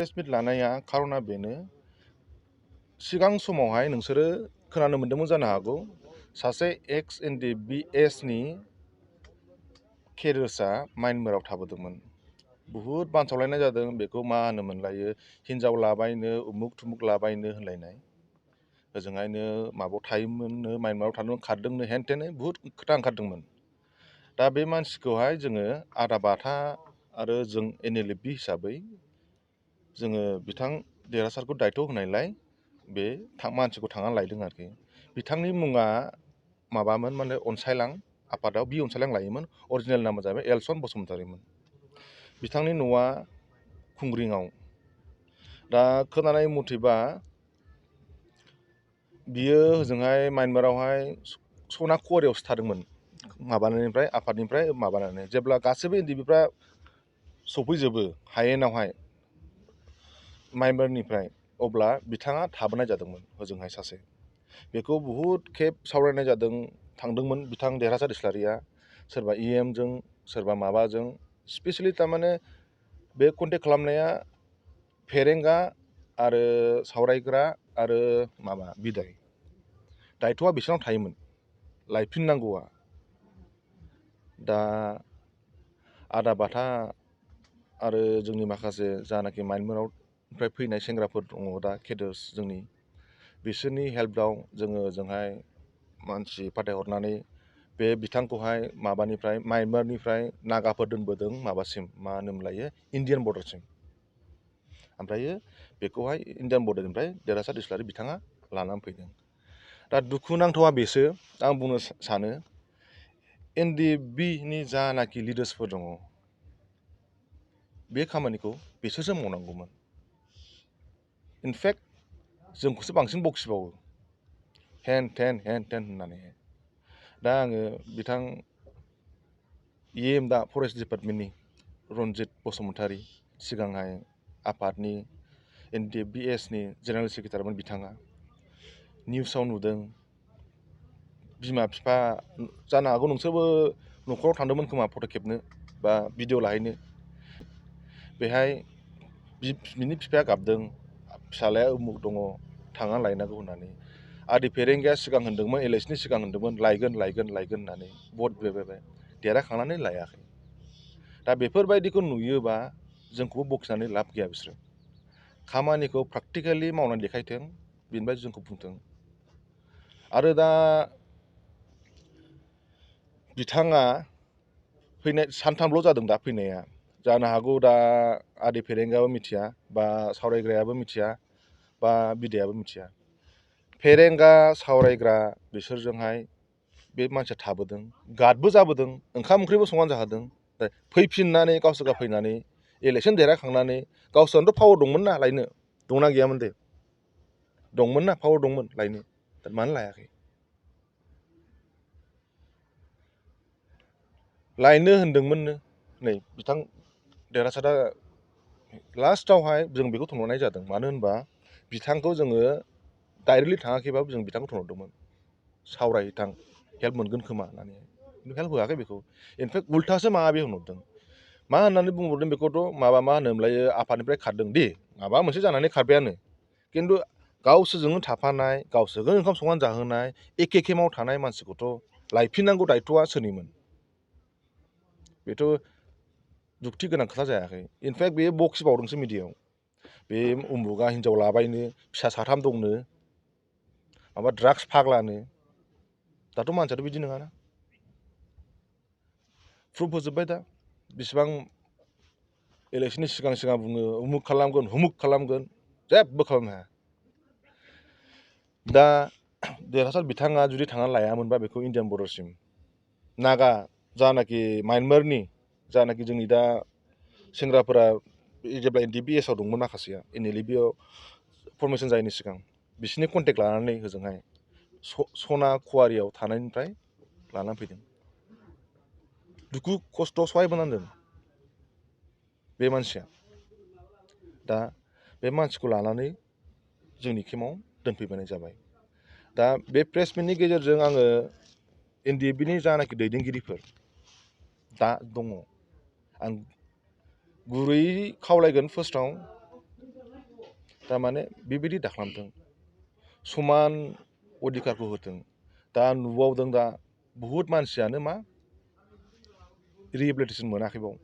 Press मिट लानाया खारना बेनो सिगां समावहाय नोंसोरो खोनानो मोन्दोंमोन जानो हागौ सासे एक्स NDBS नि केरियार्सआ माइनमाराव थाबोदोंमोन। बुहुद बानसावलायनाय जादों बेखौ मा होनोमोनलायो हिन्जाव लाबायनो उमुक थुमुक लाबायनो होनलायनाय ओजोंहायनो माबायाव थायोमोननो माइनमाराव थादोंमोन खारदोंनो हेन थेन बुहुद खोथा ओंखारदोंमोन। दा बे मानसिखौहाय जोङो आदा बाथा आरो जों NLFB हिसाबै जोङो बिथां देरहासारखौ दायथ' होनायलाय बे मानसिखौ थांनानै लायदों आरोखि। बिथांनि मुङा माबामोन माने अनसायलां आफादाव बि अनसायलां लायोमोन। अरिजिनेल नामा जाबाय एलसन बसुमतारीमोन। बिथांनि न'आ खुंग्रिङाव। दा खोनानाय मथेबा बियो ओजोंहाय माइनमारावहाय सना कुवारियावसो थादोंमोन माबानायनिफ्राय आफादनिफ्राय माबानानै जेब्ला गासैबो NDBफ्रा सफैजोबो हायेनावहाय माइनमारनिफ्राय अब्ला बिथाङा थाबोनाय जादोंमोन ओजोंहाय सासे। बेखौ बुहुद खेब सावरायनाय जादों थांदोंमोन बिथां देरहासार इस्लारिया सोरबा EMजों सोरबा माबाजों स्पेसियेलि थारमाने बे कन्टेक्ट खालामनाया फेरेंगा आरो सावरायग्रा आरो माबा बिदाय दायथ'आ बिसोरनाव थायोमोन लायफिननांगौआ। दा आदा बाथा आरो जोंनि माखासे जानाखि माइनमारावनिफ्राय फैनाय सेंग्राफोर दङ दा केडार्स जोंनि बिसोरनि हेल्पआव जोङो ओजोंहाय मानसि फाथायहरनानै बे बिथांखौहाय माबानिफ्राय माइनमारनिफ्राय नागाफोर दोनबोदों माबासिम मा होनोमोनलायो इण्डियान बर्डारसिम। ओमफ्रायो बेखौहाय इण्डियान बर्डारनिफ्राय देरहासार इस्लारि बिथाङा लानानै फैदों। दा दुखुनांथावा बेसो आं बुंनो सानो NDBनि जानाखि लिडार्सफोर दङ बे खामानिखौ बिसोरसो मावनांगौमोन। इनफेक्ट जोंखौसो बांसिन बखिबावो हेन थेन होननानै। दा आङो बिथां दा फरेस्ट डिपार्टमेन्टनि रनजित बसुमतारी सिगांहाय आफादनि NDBSनि जेनेरेल सेक्रेटारिमोन बिथाङा निउसाव नुदों बिमा बिफा जानो हागौ नोंसोरबो न'खराव थांदोंमोन खोमा फट' खेबनो बा भिडिअ लाहैनो। बेहाय बिनि बिफाया गाबदों फिसालाया उमुक दङ थांना लायनांगौ होननानै। आदि फेरेंगाया सिगां होनदोंमोन इलेक्सननि सिगां होनदोंमोन लायगोन होननानै भट बिबाय देरहाखांनानै लायाखै। दा बेफोरबायदिखौ नुयोबा जोंखौबो बखिनानै लाब गैया बिसोरो खामानिखौ प्रेक्टिकेलि मावनानै देखायथों बेनिफ्राय जोंखौ बुंथों। आरो दा बिथाङा फैनाय सानथामल' जादों दा फैनाया जानो हागौ दा आदि फेरेंगायाबो मिथिया बा सावरायग्रायाबो मिथिया बा बिदायाबो मिथिया। फेरेंगा सावरायग्रा बिसोरजोंहाय बे मानसिया थाबोदों गार्डबो जाबोदों ओंखाम ओंख्रिबो संनानै जाहोदों। फैफिननानै गावसोर फैनानै इलेक्सन देरहाखांनानै गावसोरनोथ' पावार दंमोन ना लायनो दंना गैयामोन दे दंमोन ना पावार दंमोन लायनो मानो लायाखै। लायनो होनदोंमोननो नै बिथां देरहासारा लास्टावहाय जों बेखौ थुनहरनाय जादों मानो होनबा बिथांखौ जोङो डाइरेक्टलि थाङाखैबाबो जों बिथांखौ थुनहरदोंमोन सावरायहैथां हेल्प मोनगोन खोमा होननानै हेल्प होआखै बेखौ इनफेक्ट उल्थासो माबा बे होनहरदों मा होननानै बुंहरदों बेखौथ' माबा मा होनोमोनलायो आफादनिफ्राय खारदों दे माबा मोनसे जानानै खारबायानो खिन्थु गावसोरजोंनो थाफानाय गावसोरजों ओंखाम संनानै जाहोनाय एखे खेमाव थानाय मानसिखौथ' लायफिननांगौ दायथ'आ सोरनिमोन बेथ' जुक्ति गोनां खोथा जायाखै। इनफेक्ट बे बखिबावदोंसो मिडियायाव बे उमुगा हिन्जाव लाबायनो फिसा साथाम दंनो माबा ड्राग्स फाग्लानो दाथ' मानसियाथ' बिदि नङाना प्रुफ होजोब्बाय दा बिसिबां इलेक्सननि सिगां बुङो उमुक खालामगोन हुमुक खालामगोन जेबो खालामनो हाया। दा देरहासार बिथाङा जुदि थांनानै लायामोनबा बेखौ इण्डियान बर्डारसिम नागा जानाखि माइनमारनि जानाखि जोंनि दा सेंग्राफोरा जेब्ला NDBSआव दंमोन माखासेया NLFBआव फरमेसन जायैनि सिगां बिसोरनि कन्टेक्ट लानानै होजोंहाय सना कुवारियाव थानायनिफ्राय लानानै फैदों। दुखु खस्थ' सहायबोनांदों बे मानसिया। दा बे मानसिखौ लानानै जोंनि केम्पआव दोनफैबाय जाबाय। दा बे प्रेस मिटनि गेजेरजों आङो NDFBनि जानाखि दैदेनगिरिफोर दा दङ आं गुरैयै खावलायगोन फार्स्टआव थारमाने बेबायदि दाखालामथों समान अधिकारखौ होथों दा नुबावदों दा बुहुत मानसियानो मा रिहेबिलिटेसन मोनाखैबाव